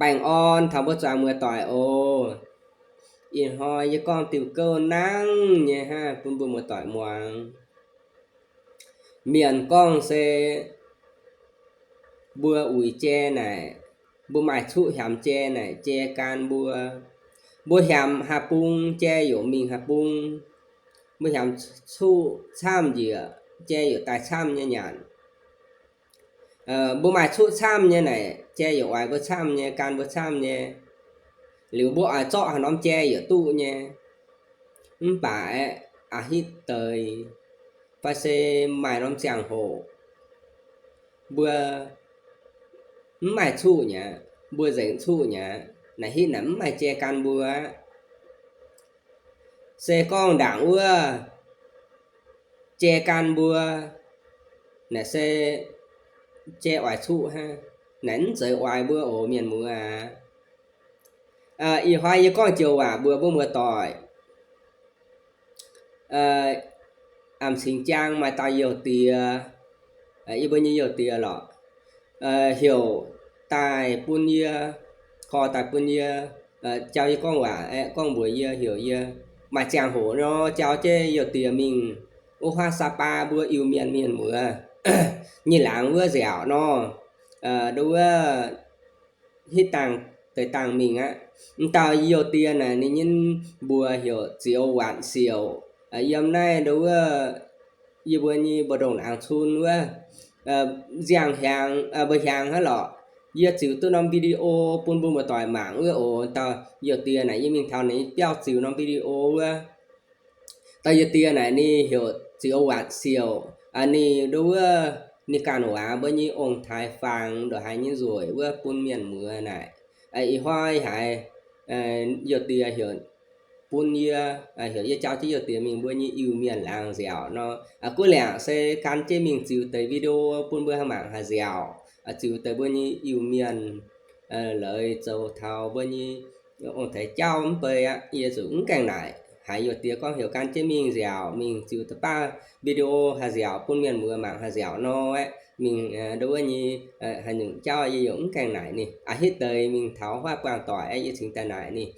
Baengh orn taux mbuo zuangx muoz-doic oc. Ih hnoi yie gorngv diuh gouv nangv nyei hnangv bun mbuo muoz-doic muangx. Mienh gorngv se mbuo uix jai naaic, mbuo maaih cuqv hiamx jai naaic, jai gan mbuo. Mbuo hiamx haaix bung, jai youc mingh haaix bung. Mbuo hiamx cuqv camv njiec, jai youc daaih camv nyei nyanc. Mbuo maaih cuqv camv nyei naaic, jai youc oix mbuo camv nyei, gan mbuo camv nyei. Liuz mbuo oix zorqv haaix norm jai youc duqv nyei. Mv baac aeqv, a'hitv deix fai se maaih norm ziangh hoc mbuo mv maaih cuqv nyei aqv, mbuo nzengc cuqv nyei aqv, naaic hitv naaic mv maaih jai gan mbuo aqv. Se gorngv ndaangc wuov jai gan mbuo naaic se jai oix cuqv hnangv, naaic mv zeiz oix mbuo oc mienh muoz aac. Ih hnoi yie gorngv joux waac mbuox mbuo muoz-doic. A'm cingx jaang maaih dauh youh diex, yie mbuo nyei youh diex lorqc, heuc daaih bun yie, korv daaih bun yie, jauv yie gorngv waac aeqv, gorngv mbuox yie, heuc yie. Maaih ziangh hoc nor jauv jienv youh diex mingh wuov huaav Sapa mbuo Iu-Mienh mienh muoz nyei laangz wuov nziaauc nor, nduov wuov hitv dangh deix dangh mingh aqv. M'dauh youh diex naaic ninh nyei mbuox heuc Zioux Waatc Siouc. Yiem naaiv nduov wuov yie mbuo nyei mbu'ndongx naang-cun wuov, nziang hiaangx, mbuo hiaangx hnangv lorqc. Yie ziux duqv norm video bun mbuo muoz-doic mangc wuov oc. Dauh youh diex naaic yie mingh taux ninh nyei biauv ziux norm video wuov. Dauh youh diex naaic ninh heuc Zioux Waatc Siouc. Ninh nduov wuov ninh ganh waac mbuo nyei ong-taaix fangx ndongc haaix nyei nzueic wuov bun mienh muoz naaic. Ih hnoi haiz youh diex heuc bun yie, heuc yie jauv jienv youh diex mingh mbuo nyei Iu-Mienh laangz nziaauc nor. Guv liangc se gan jienv mingh ziux deix video bun mbuo mangc haih nziaauc, ziux deix mbuo nyei Iu-Mienh leiz zoux taux mbuo nyei ong-taaix jauv mv bei aqv. Yie zuqc mv gaengh naaic, haiz youh diex gorngv heuc gan jienv mingh nziaauc, mingh ziux deix baav video haih nziaauc bun mienh muoz mangc haih nziaauc nor aeqv, mingh nduov wuov nyei haaix nyungc jauv yie yaac mv gaengh naaic ninh. A'hitv deix mingh taux huaav buangh doic aeqv, yie cingx daaih naaic ninh.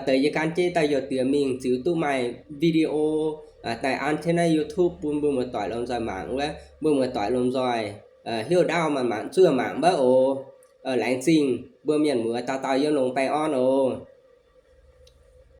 Deix yie gan jienv dauh youh diex mingh ziux duqv maaih video daaih an jienv naaiv YouTube bun mbuo muoz-doic lomh nzoih mangc wuov, mbuo muoz-doic lomh nzoih heuc ndaauv maaih mangc zuov mangc maiv oc. Laengz zingh mbuo mienh muoz dauh dauh yiem longx baengh orn oc.